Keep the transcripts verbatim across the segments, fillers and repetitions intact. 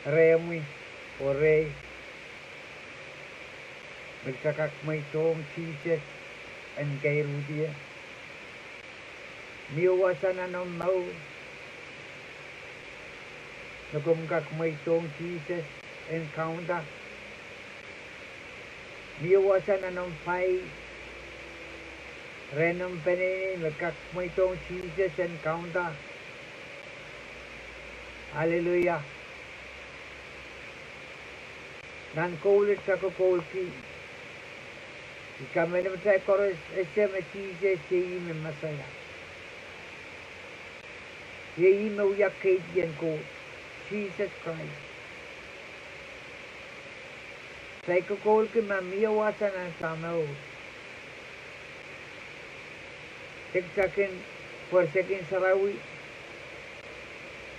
Rehmwi oh rehi me kita kak mweidohng Sises en kairuhdi ie. Mie wasa nan omw mour me komw kak mweidohng Sises en kaunda? Mie wasa nan omw pai, rehn omw peneinei me kak mweidohng Sises en kaunda? Aleluia. Nan koul et kokoulki, I kamehlele kitail koaros ese me Sises iei ih me Mesaia. Iei ih me wia keidien Koht, Sises Krais. Kitail kokoulki ma mie wasa nan atail mour, de kita kin pwerisek en sarawi,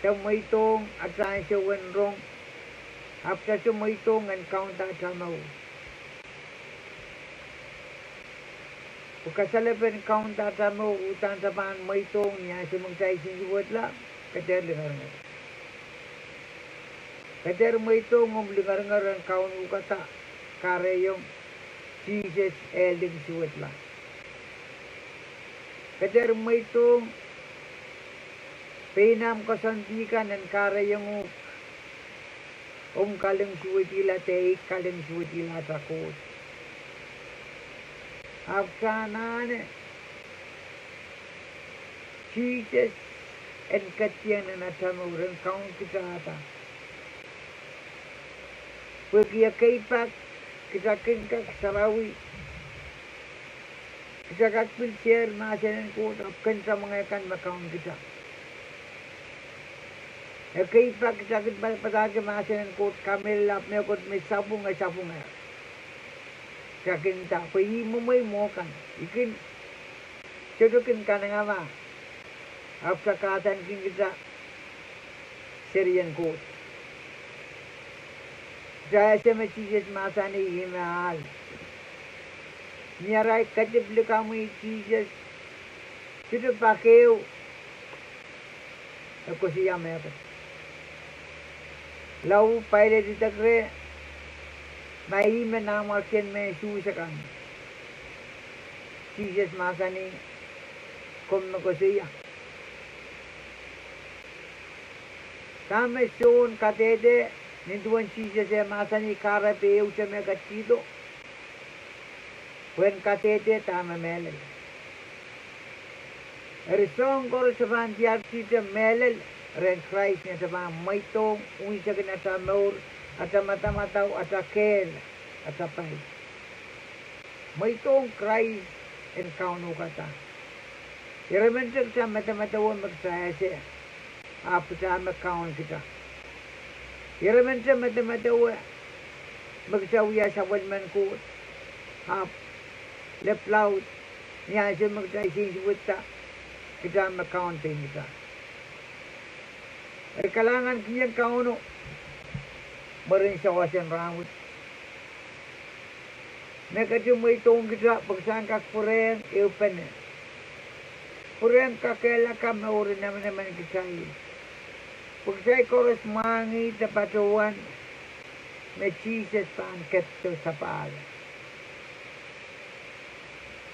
de mweidohng atail ansou en rong, ahpw kita sohte mweidohng en kaunda atail mour. Pwe kasalepen kaunda atail mour uhdahn kita pahn mweidohng ni ansou me kitail nsensuwedla, ke dehr lingeringer. Ke dehr mweidohng omw lingeringer en kaunukada kahrehiong Sises eh ling suwedla. Ke dehr mweidohng pein ahmw koasoandi kan en kahrehiong uhk omw kaling suwedihla de ei kaling suwedihla atail Koht. Ahpw kita anahne Sises en ketieng nan atail mour, en kaun kitahda. Pwehki ekei pak kita kin kak sarawi, kita kak pil sehr mahsen en Koht, ahpw ken kita mwenge kan me kaun kita. Ekei pak kita kin padapadahki mahsen en Koht, kamehlele, ahpw mehkot me sapwung, e sapwung. Kita kin nda pwe ih mwomwei mwo kan, I kin sohte kin kanengamah, ahpw kita kahdaneki kita serien Koht. Kita ese me Sises mahsanih ih me ahl. Ni arail ketip likamwi Sises, sohte pak ehu e koasoia mehkot. Lao Pailet idek reh ma ih me nanmwarkien mehn Suhs akan. Sises mahsanih, komw me koasoia. Dahme Sohn kadehde nin duwen Sises eh mahsanih kahrepe ehute me e ketihdo? Pwehn kadehde dahme mehlel. Eri soahng koaros e pahn diarkihte mehlel rehn Krais ni atail pahn mweidohng unsekin atail mour, atail madamadau, atail kehl, atail pai. Mweidohng Krais en kaunukada. Ire men kita medemedewe me kita ese, ahpw kita me kaun kita. Ire men kita medemedewe me kita wia sapwellimen Koht, ahpw lepwulaud ni ansou me kita nsensuwedda, kita me kaun pein kita. Eri kalahngan kihong Kauno mwurin sawas en rahnwet me ketin mweidohng kita pwe kita en kak pwurehng ehupene, pwurehng kakehlaka mouren emenemen kitail, pwe kitail koaros mwahngih de patohwan me Sises pahn ketido sapahl.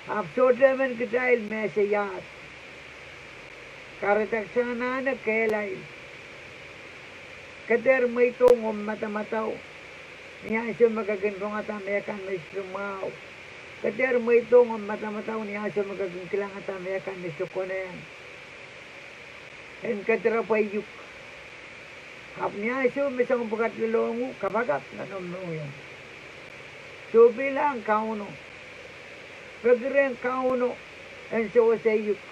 Ahpw sohte emen kitail me ese iahd. Kahrehda kita anahne kehlail. Ke dehr mweidohng omw madamadau ni ansou me ke kin rongada mehkan me sohte mwahu. Ke dehr mweidohng omw madamadau ni ansou me ke kin kilangada mehkan me sohte konehng. En kedirepwe uhk. Ahpw ni ansou me soahng pwukat lelohng uhk, kapakap nan omw mohngiong. Soh, pilahng Kauno. Peki rehn Kauno en sewese uhk.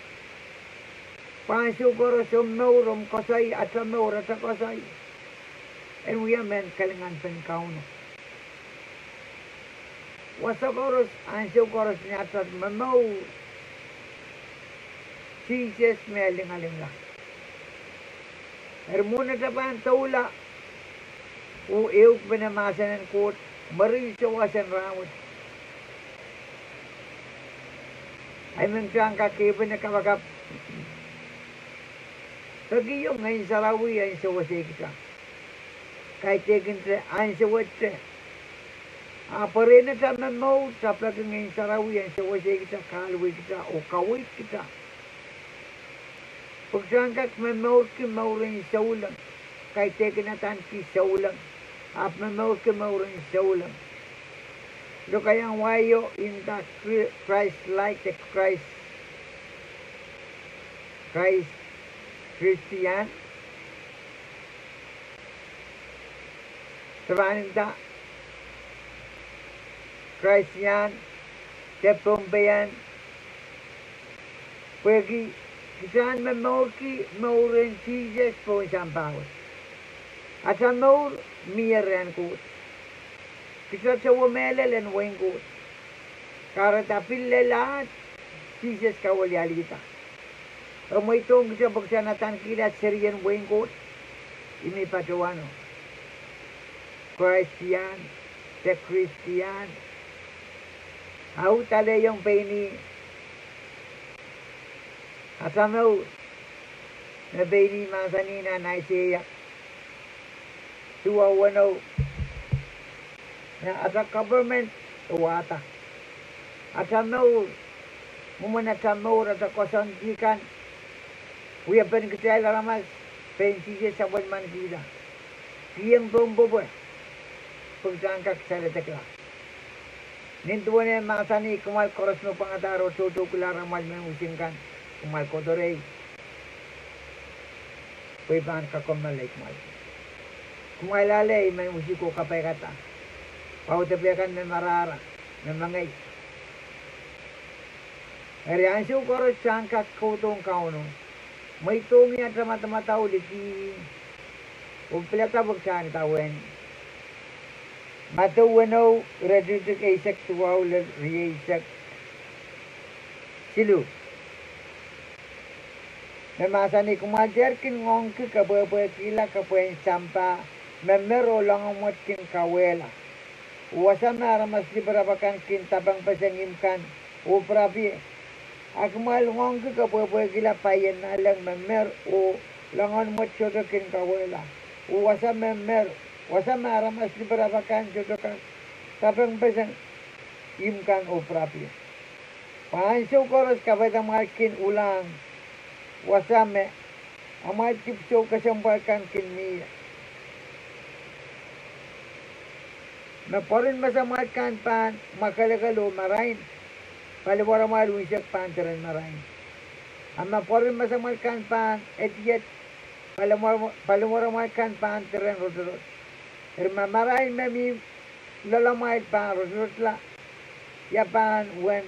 Pwe ansou koaros omw mour, omw koasoi, atail mour, atail koasoi, en wia mehn kalinganpen Kauno. Wasa koaros, ansou koaros ni atail momour, Sises me lingalingla. Eri mwohn atail pahn doula oh ehukipene mahsen en Koht mwurin sawas en rahnwet, I men kita en kak ehupene kapakap. Pekihong Ngehn Sarawi en sewese kita. kaidehkin te ansou wet te. Ahpw erein atail momour, tapwliki Ngehn Sarawi en sewesei kita, kahluwa kita oh kaweid kita. Pwe kita en kak momourki mour en souleng, kaidehkin adaneki souleng, ahpw momourki mour en souleng. Lokaiahn wai o inda Christ-like, de Christ, Christ, Christian. Sohte pahn inda Christian, de Pohnpeian, pwehki kita en momourki mour en Sises pohn sampah wet. Atail mour mie rehn Koht. Kita towe mehlel en wehin Koht. Kahrehda pil lel ahd Sises kawilialihda. E mweidohng kita pwe kita en adanekihla serien wehin Koht. Ih me patohwano. Christian, de Christian. Audalehiong pein ih. Atail mour, me pein ih mahsanih nan Aiseia duwau weneu, me atail government e wahda. Atail mour, mwomwen atail mour, atail koasoandi kan, wiepen kitail aramas, pein Sises sapwellimanikihda. Kihong pohn pwopwe, pwe kita en kak saledekla. Nin duwen e mahsanih, kumwail koaros me pwangadahr oh toutoukulahr amwail mehn wisik kan, kumwail kohdo rehi, pwe I pahn kakommoalei kumwail. Kumwail ale ei mehn wisik oh kapaikada pwaudepe kan me marahra, me mengei. Eri ansou koaros kita en kak kohdohng Kauno, mweidohng ih atail madamadau, liki, oh pilada pwe kita en idawehn. Madiu weneu, iretikitik eisek duwau lel rieisek siluh, me mahsanih, kumwail dehr kin ngoangki kepwehpwehkihla kepwehn sampah me mer oh loangen wet kin kauwehla, oh wasa me aramas lipirap akan kin dapengpeseng ihmw kan oh pirapie. A kumwail ngoangki kepwehpwehkihla paien nanleng me mer oh loangen wet sohte kin kauwehla, oh wasa me mer, wasa me aramas lipirap akan sohte kak dapengpeseng ihmw kan oh pirapie. Pwe ansou koaros kapehdamwail kin ulahng wasa me amwail dipwisou kesempwal kan kin mie. Me pwoaren masamwail kan pahn mwakelekel oh marain, paliwaramwail unsek pahn diren marain. A me pwoaren masamwail kan pahn edied, paliwar-, paliwaramwail kan pahn diren rotorot. Eri ma marain me mih loalamwail pahn rotorotla, ia pahn wen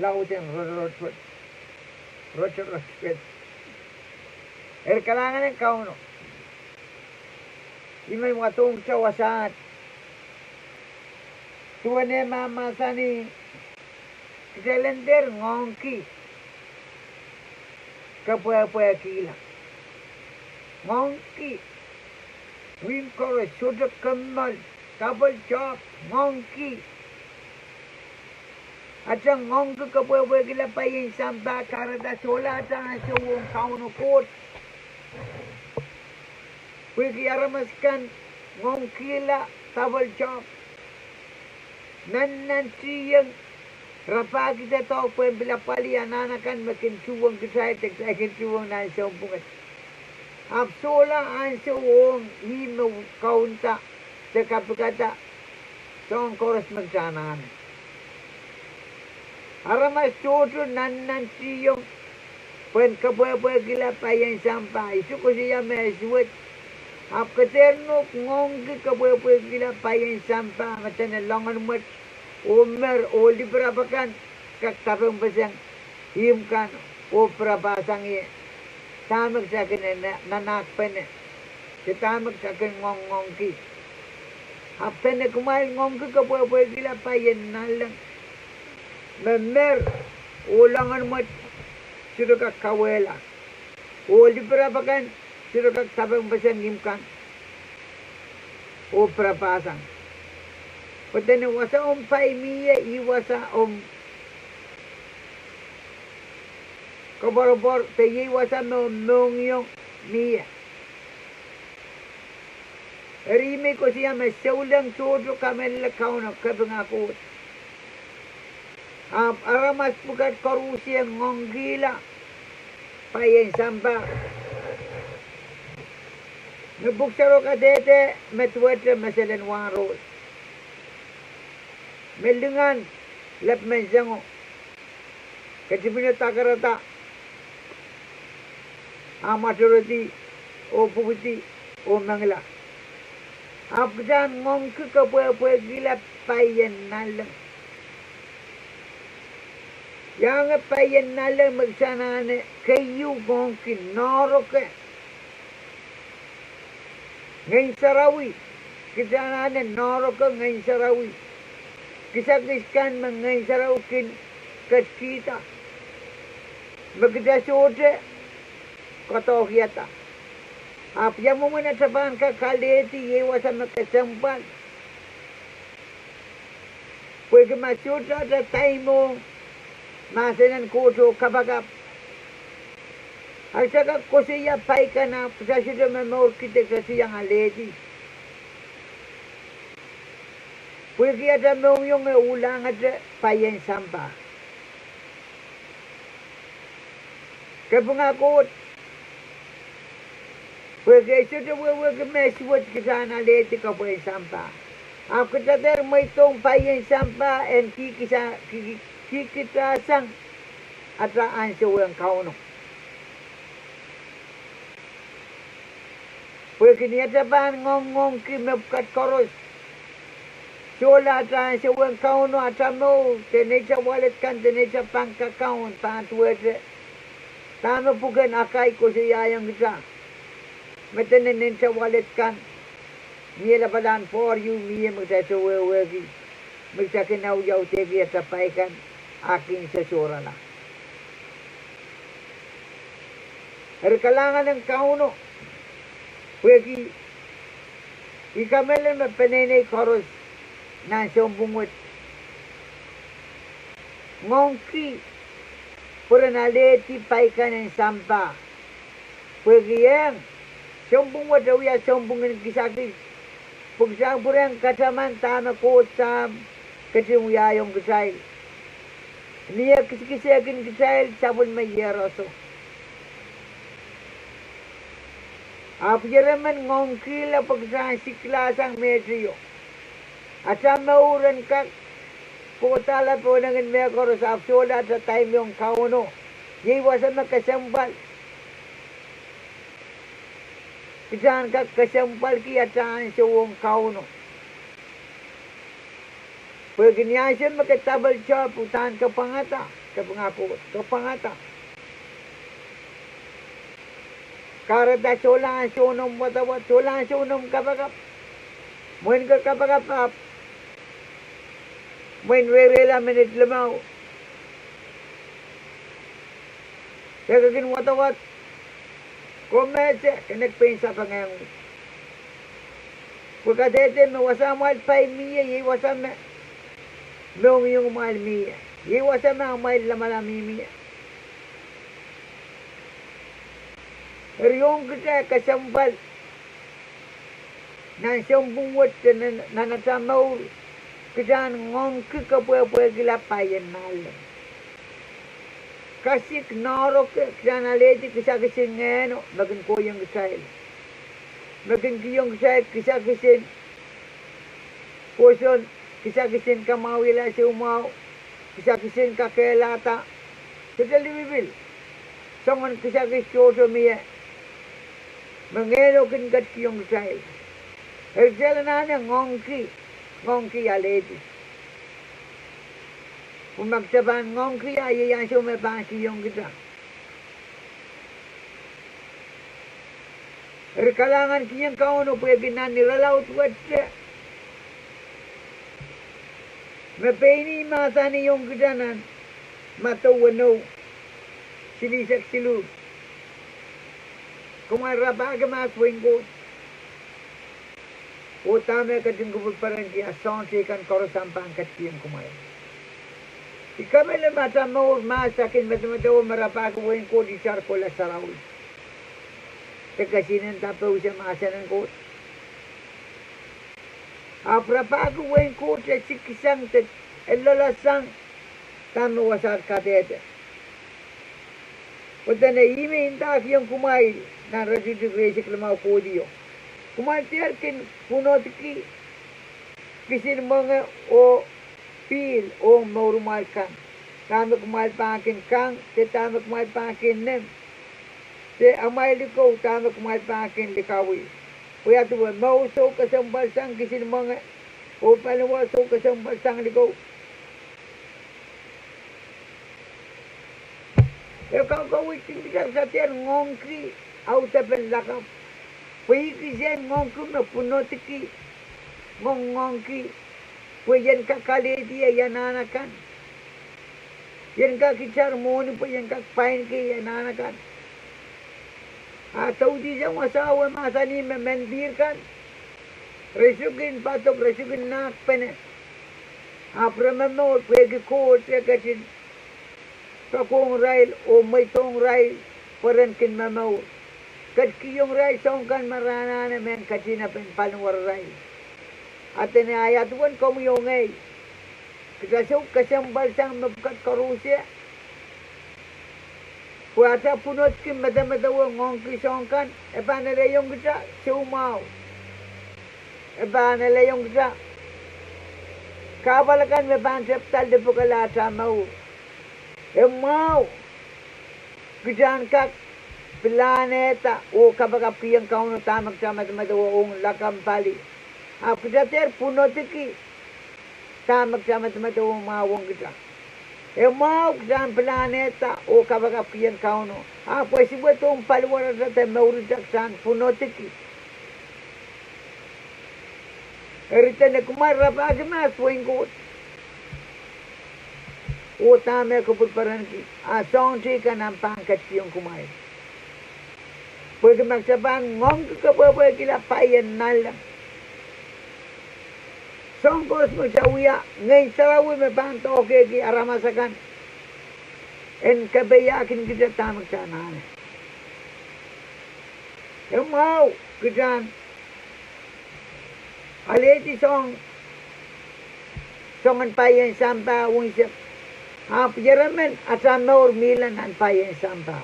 lauden rotorot wet? Rotorot wet. Eri kalahngan en Kauno, I men wadohng kita wasaht, duwen e mahmahsanih, kitail en dehr ngoangki kepwehpwehkihla. Ngoangki. Wehin koaros sohte kommoal, double job, ngoangki. Atail ngoangki kepwehpwehkihla paien sampah, kahrehda sohla atail ansou ong Kauno Koht. Pwehki aramas kan ngoangkihla double job. Nan nantihong rapahki doadoahk pwehn pil apwalih anahn akan me kin tuhwong kitail de kitail kin tuhwong nan sounpwong wet. Ahpw sohla ansou ong ih me kaunda de kapikada soahng koaros me kita anahne. Aramas tohto nan nantihong pwehn kepwehpwehkihla paien sampah. I soh koasoia me e suwed. Ahpw ke dehr nohk ngoangki kepwehpwehkihla paien sampah me dene loangen wet oh mer oh lipirap akan kak dapengpeseng ihmw kan oh pirapahsang ie. Dahme kita kin nanahkpene, de dahme kita kin ngoangngoangki? Ahpw dene kumwail ngoangki kepwehpwehkihla paien nanleng me mer oh loangen wet sohte kak kauwehla, oh lipirap akan sohte kak dapengpeseng ihmw kan oh pirapahsang. Pwe dene wasa omw pai mie, ih wasa omw koapworopwor, de iei wasa me omw mohngiong mie. Eri me I koasoia me souleng tohto kamehlele Kauno, kapinga Koht. Ahpw aramas pwukat koaros e ngoangkihla paien sampah. Me Pwuhk Sarawi kadehde me duwehte meselen wahnrohs, me lingan lepin menseng o, ketipino dakarada, a mwatoredi, oh pwupwudi, oh mengila. Ahpw kitail en ngoangki kepwehpwehkihla paien nanleng. Iange paien nanleng me kitail anahne keieu ngoangki noaroke Ngehn Sarawi. Kitail anahne noaroke Ngehn Sarawi. Kisakis kan me Ngehn Sarawi kin ketkihda, me kitail sohte koadoahkiada. Ahpw ia mwomwen atail pahn kak alehdi iei wasa me kesempwal? Pwehki ma sohte atail daimwong mahsen en Koht oh kapakap, a kitail kak koasoia pai kan ahpw kitail sohte momourki de kitail sohte iang alehdi. Pwehki atail mohngiong e ulangete paien sampah. Kapinga Koht, pwehki e sohte wehwehki me suwed kitail en alehdi kepwehn sampah. Ahpw kitail dehr mweidohng paien sampah en kihkita, kihkitahsang atail ansou ong Kauno. Pwehki ni atail pahn ngoangngoangki mepwukat koaros, sohla atail ansou ong Kauno, atail mour de neitail wallet kan de neitail bank account pahn duwehte dahme pwuken Akai koasoiaiong kitail, me dene neitail wallet kan mie lapalahn pwoar ieu mie me kitail sohte wehwehki, me kitail kin audaudki atail pai kan, a kin sosohrala. Eri kalahngan en Kauno, pwehki I kamehlele me peneinei koaros nan sounpwong wet ngoangki pwe ren alehdi pai kan en sampah. Pwehki eng, sounpwong wet e wia sounpwong en kisakis, pwe kitail pwurehng kataman dahme Koht Sahm ketin wiahiong kitail. Ni e kiskisehkin kitail sapwellime iehroso. Ahpw ieremen ngoangkihla pwe kitail en siklahsang meteio. Atail mour en kak pwodahla pohnengen mehkoaros ahpw sohla atail daimwong Kauno. Iei wasa me kesempwal. Kitail en kak kesempwalki atail ansou ong Kauno. Pwehki ni ansou me ke double job, uhdahn ke pwangada, kapinga Koht, ke pwangada. Kahrehda sohla ansou noumw wadawad, sohla ansou noumw kapakap. Mwein ke kapakap ahpw mwein reireila minit limau, ke kin wadawad, komw ese, ke nek pein sapengehng uhk. Pwe kadehde me wasa amwail pai mie, iei wasa me mohngiongimwail mie, iei wasa me amwail lamalam mihmi ie. Eri ong kitail kesempwal nan sounpwong wet, nan, nan atail mour, kitail en ngoangki kepwehpwehkihla paien nanleng. Kasik noaroke kitail en alehdi kisakisin ngehno me kin kohiong kitail, me kin kihong kitail kisakisin pwoson, kisakisin kamwahwihala soumwahu, kisakisin kakehlahda, sohte lipilipil, soangen kisakis tohto mie me ngehno kin ketikihong kitail. Eri kitail anahne ngoangki, ngoangki alehdi. Pwe ma kitail pahn ngoangki, a iei ansou me pahn kihong kitail. Eri kalahngankihong Kauno pwehki nan irelaud wet me pein ih mahsanihong kitail nan Madiu weneu, silihsek siluh, kumwail rapahki mahs wehin Koht, oh dahme ketin kupwurperenki, a soahng teikan koaros ahpw pahn ketikihong kumwail. I kamehlele me atail mour mahs a kin medemedewe me rapahki wehin Koht itar kohla sarawi, de kesihnen dapouse mahsen en Koht. Ahpw rapahki wehin Koht e siksang de e loalosang dahme wasaht kadehde. Pwe dene ihme I ndahkihong kumwail nan iretikitik rieisek limau kohdihdo, kumwail dehr kin pwunodki kisin mwenge oh pihl ong mouramwail kan, dahme kumwail pahn kin kang, de dahme kumwail pahn kin nim, de amwail likou, dahme kumwail pahn kin likawih. Pwe ia duwe, mour soh kesempwalsang kisin mwenge, oh paliwar soh kesempwalsang likou. E kaukaweid kin kitail dehr ngoangki audepen lakapw. Pwe I kihsang ngoangki me pwunodki, ngoangngoangki, pwe I en kak alehdi ei anahn akan. I en kak itar mwohni pwe I en kak pwainki ei anahn akan. A doudisang wasao e mahsanih me menpihr kan, re sohte kin padok, re sohte kin nahkpene. Ahpw re momour pwehki Koht e ketin poakohng irail oh mweidohng irail pwe ren kin momour. Ketikihong irail soahng kan me re anahne mehn ketihnepen paliwar irail. A dene ia duwen komwi oh ngehi? Kita soh kesempwalsang mepwukat koaros. Pwe ata pwunodki medemedewe, ngoangki soahng kan, e pahn elehiong kita soumwahu. E pahn elehiong kita kahpwal akan me pahn tepda lipwekala ata mour. E mwahu kita en kak pilahnehda oh kapakapkihong Kauno dahme kita medemedewe ong lakapw pali. Ahpw kita dehr pwunodki dahme kita medemedewe mwahu ong kita. E mwahu kita en pilahnehda oh kapakapkihong Kauno. Ahpw e suwedohng paliwarata de mourita kita en pwunodki. Eri dene kumwail rapahki mahs wehin Koht oh dahme e kupwurperenki, a soahng teikan ahpw pahn ketikihong kumwail. Pwehki ma kita pahn ngoangki kepwehpwehkihla paien nanleng, soahng koaros me kita wia, Ngehn Sarawi me pahn doadoahngki aramas akan en kepeiahkin kita dahme kita anahne. E mwahu kita en alehdi soahng, soangen paien sampah unsek. Ahpw ieremen ata mour mihla nan paien sampah.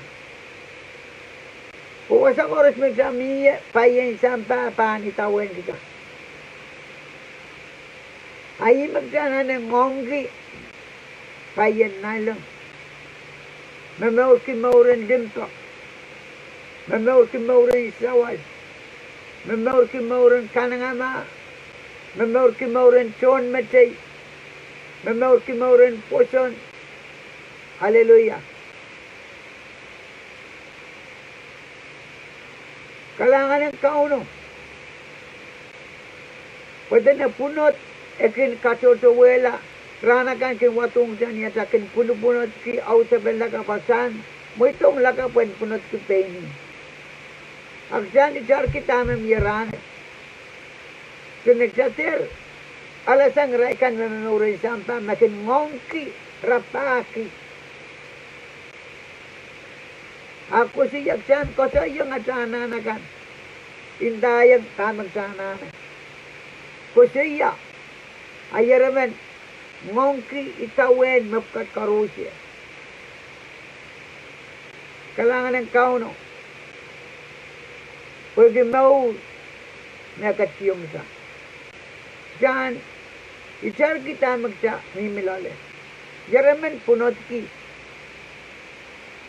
Pwe wasa koaros me kita mie, paien sampah pahn idawehn kita. A ih me kita anahne ngoangki paien nanleng, momourki mouren limpoak, momourki mouren sawas, momourki mouren kanengamah, momourki mouren tohnmetei, momourki mouren pwoson. Aleluia. Kalahngan en Kauno. Pwe dene pwunod e kin katohtowehla, rahn akan kin wadohng kita ni ata kin pwunopwunodki audepen lakapw, a kita en mweidohng lakapw en pwunodki pein ih. A kita en itarki dahme mie rahnwet. Dene kita dehr alasang irail kan me momouren sampah me kin ngoangki, rapahki. A koasoia kita en koasoiong ata anahn akan, ndaiong dahme kita anahne. Koasoia, a ieremen ngoangki idawehn mepwukat koaros. Kalahngan en Kauno, pwehki mour me ketikihong kita. Kita en itarki dahme kita mihmi loale. Ieremen pwunodki.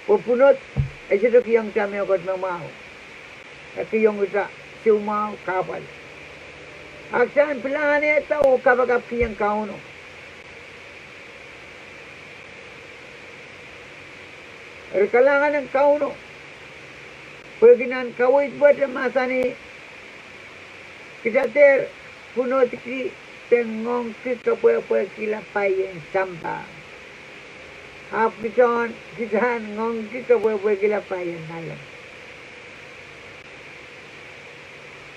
Pwe pwunod e sohte kihong kita mehkot me mwahu. E kihong kita soumwahu, kahpwal. A kita en pilahnehda oh kapakapkihong Kauno. Eri kalahngan en Kauno, pwehki nan kaweid wet e mahsanih, kita dehr pwunodki de ngoangki kepwehpwehkihla paien sampah. Ahpw kita en, kita en ngoangki kepwehpwehkihla paien nanleng.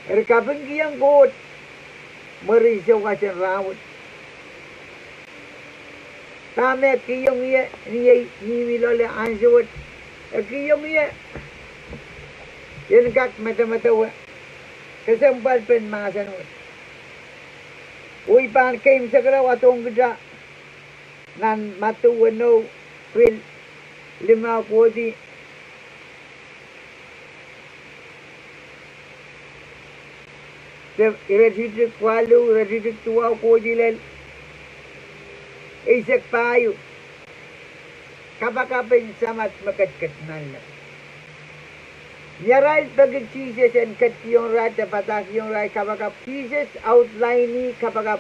Eri kapingkihong Koht mwurin souwas en rahnwet. Dahme e kihong ie ni ei mihmi loale ansou wet, e kihong ie en kak medemedewe kesempwalpen mahsen wet. Oh I pahn keimwseklahng wadohng kita nan Madiu weneu, pil limau kohdi, de iretikitik waluh, iretikitik duwau kohdi lel eisek pahieu. Kapakap en Samat me ketiket nanleng. Ni arail peki Sises en ketikihong irail de padahkihong irail kapakap, Sises outline ih kapakap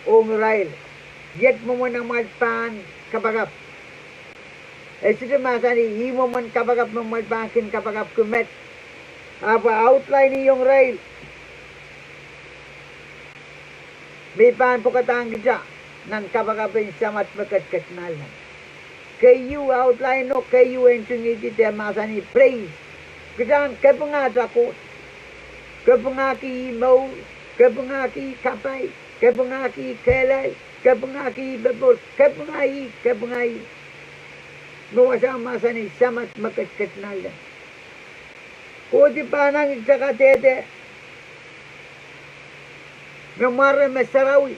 ong irail. Iet mwomwen amwail pahn kapakap. E sohte mahsanih ih mwomwen kapakap me amwail pahn kin kapakapki met. Ahpw e outline ih ong irail me I pahn pwukadahng kita nan kapakap en Samat me ketiket nanleng. Keieu outline o keieu e ntingihdi de mahsanih praise. Kita en kapinga ata Koht. Kapingahki ih mour, kapingahki ih kapai, kapingahki ih kehlail, kapingahki ih popohl, kapinga ih, kapinga ih. Me wasa mahsanih Samat me ketiket nanleng. Kohdi pahnangih kita kadehde me mware me sarawi.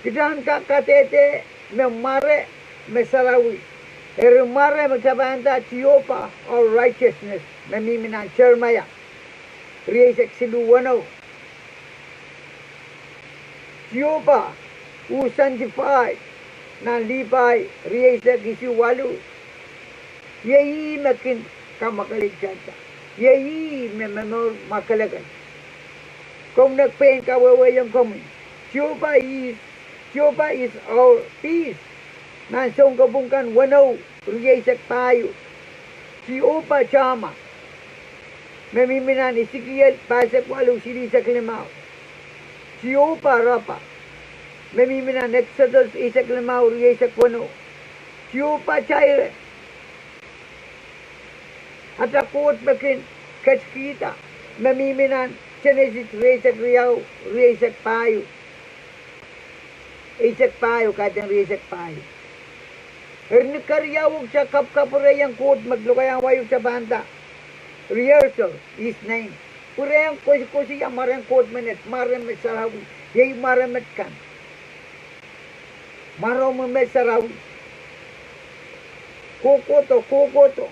Kita en kak kadehde me mware me sarawi. Eri mware me kita pahn nda Jiopa, or righteousness, me mihmi nan Seremaia rieisek siluh weneu. Jiopa, who sanctified, nan Lipai rieisek isuh waluh. Iei ih me kin kamwakelei kitailda. Iei ih me momour mwakelekel. Komw nek pein kawehwehiong komwi. Jiopa is, Jiopa is our peace. Nan Sounkopwung kan weneu rieisek pahieu. Jiopa Sama, me mihmi nan Isikiel pahisek waluh silihsek limau. Jiopa Rapa, me mihmi nan Eksodos eisek limau rieisek weneu. Jiopa Jaire, ata Koht me kin ketikihda, me mihmi nan Senesis rieisek riau, rieisek pahieu. Eisek pahieu, kaidehn rieisek pahieu. Eri ni keriau kita kapwkapwurehiong Koht me lokaiahn wai kita pahn nda, rehearsal his name. Pwurehng koasokoasoia mwaren Koht menet, mware me sarawi, iei mware met kan. Mwaromwi me sarawi. Kohkohdo, kohkohdo.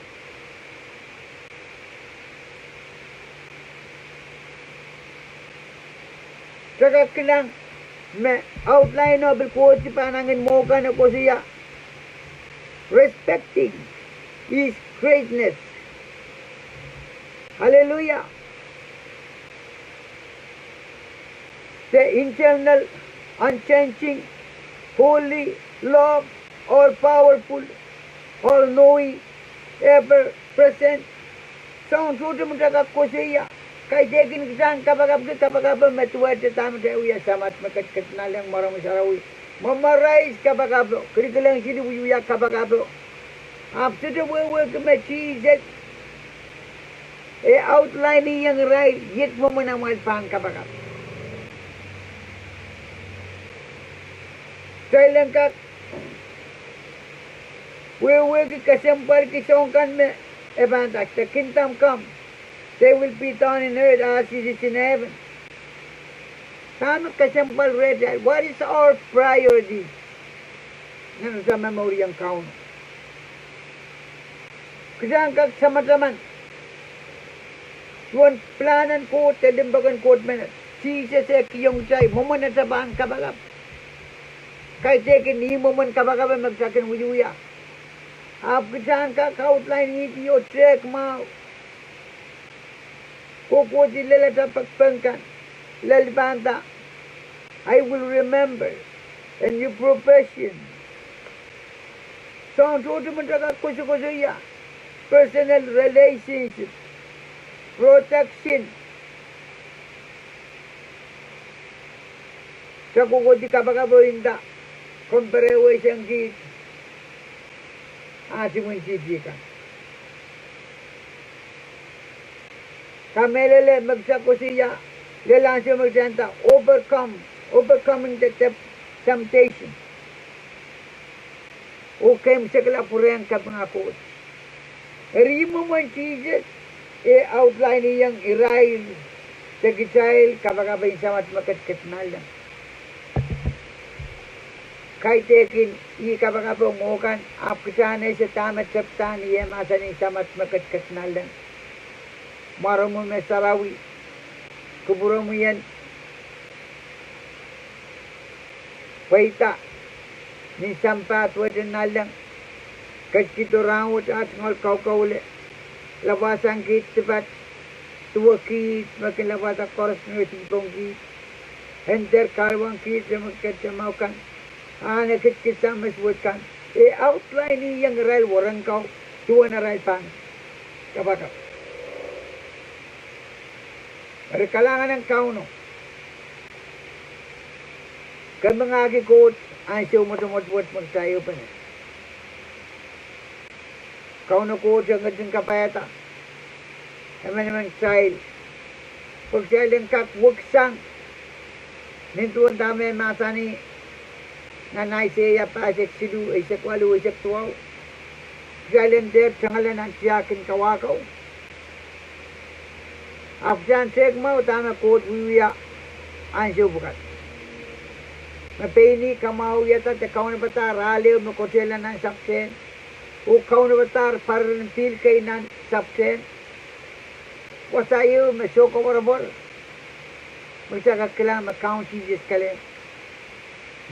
Kita kak kilang me outline o pil kohdi pahnangin mwo kan e koasoia respecting his greatness. Hallelujah. The eternal, unchanging, holy, love, all powerful, all knowing, ever present. Soahng sohte me kita kak koasoia. Kaidehkin kita en kapakapki kapakap me duwehte dahme kita wia, Samat me ketiket nanleng, mware me sarawi. Memorize kapakap o, kilkilengiseli wiewia kapakap o. Ahpw sohte wehwehki me Sises e outline iong irail iet mwomwen amwail pahn kapakap. Kitail en kak wehwehki kesempwalki soahng kan me e pahn nda, the kingdom come, thy will be done in earth as it is in heaven. Dahme kesempwal rehtail? What is our priority? Nan ata momouriong Kauno, kita en kak tamataman duwen pilahn en Koht de limpoak en Koht menet. Sises e kihong kitail mwomwen ata pahn kapakap. Kaidehkin ih mwomwen kapakap me kita kin wiewia. Ahpw kita en kak outline ih, oh tehk mwahu, kohkohdi lel ata pekipek kan, lel pahn nda, I will remember, and your provision. Soahng sohte me kita kak koasokoasoia, personal relationship, protection. Kita kohkohdi kapakap o nda, komw perehwei sangkihd ah, simwintihti kan. Kamehlele me kita koasoia, lel ansou me kita nda overcome, overcoming the temp-, temptation, oh keimwsekla pwurehng kapinga Koht. Eri ih mwomwen Sises E outline-iong irail de kitail kapakap en Samat me ketiket nanleng. Kaidehkin ih kapakap ong mwo kan, ahpw kitail en ese dahme tepda ni eh mahsanih Samat me ketiket nanleng. Mwaromwi me sarawi, kupwuromwi en pweida nin sampah duwehte nanleng, ketikihdo rahnwet ah tungoal kaukaule, lapwasang kiht dipat, duwe kiht me kin lapwada koaros me dihpong kiht, en dehr kahluwang kiht me ketiket mwahu kan, ahn ekidikidisang me suwed kan. E outline-iong irail weren kau, duwen arail pahn kapakap. Eri kalahngan en Kauno. Ke mengahki Koht ansou mwotomwot wet me kitail ehupene. Kauno Koht, e ketin kapaiada emenemen kitail pwe kitail en kak weksang nin duwen dahme mahsanih nan Aiseia pahisek siluh, eisek waluh, eisek duwau. Kitail en dehr tengala nan tiahk en kawahko. Ahpw kitail en tehk mwahu dahme Koht wiewia ansou pwukat. Me pein ih kamwahuiada de kaunopada rahnwet ehu me kotehla nan sapwtehn, oh kaunopada pariren pihl kei nan sapwtehn. Wasa ehu me soukoapworopwor, me kitail kak kilang me Kaun Sises kelehpw.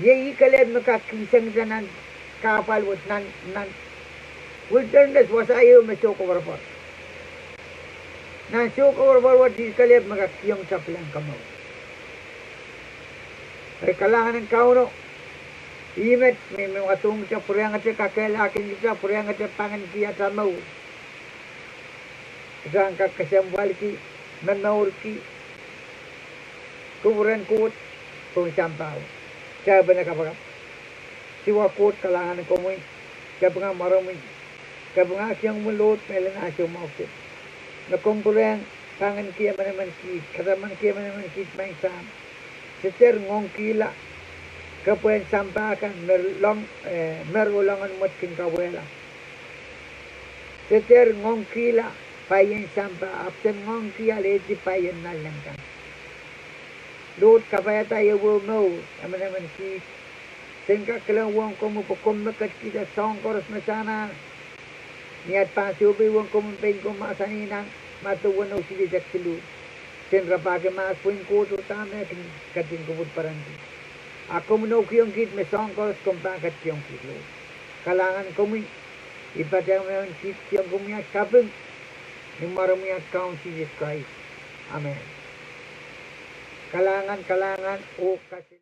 Iei ih kelehpw me kak kihsang kitail nan kahpwal wet, nan, nan wilderness, wasa ehu me soukoapworopwor. Nan soukoapworopwor wet ih kelehpw me kak kihong kitail pilahn komour. Eri kalahngan en Kauno, ih met me, me wadohng kitail, pwurehngete kakehlakihong kitail, pwurehngete panginki atail mour. Kitail en kak kesempwalki, momourki kupwuren Koht pohn sampah wet. Kitail ehupene kapakap. Siwa Koht, kalahngan komwi, kapinga mwaromwi, kapingahkiong komwi Lord mehlel ansou mwahu kiset, me komw pwurehng panginki emenemen kiht, katamanki emenemen kiht, Maing Sahm. Se dehr ngoangkihla kepwehn sampah kan me, eh, me rolohng en mwet kin kauwehla. Se dehr ngoangkihla paien sampah, ahpw se ngoangki alehdi paien nanleng kan. Lord, kapaiada ehuehu mour emenemen kiht. Sen kak kilang uhwong komwi pwe komw me ketikihda soahng koaros me se anahne. Ni at pahn sohpeiong komwi, pein komw mahsanih nan Madiu weneu silihsek siluh, sen rapahki mahs pwihn Koht oh dahme e kin ketin kupwurperenki. A komw inoukihong kiht me soahng koaros komw pahn ketikihong kiht, Lord. Kalahngan komwi, I patehng emenemen kiht kihong komwi at kaping, ni mwaromwi at Kaun Sises Krais. Amen. Kalahngan, kalahngan oh kas-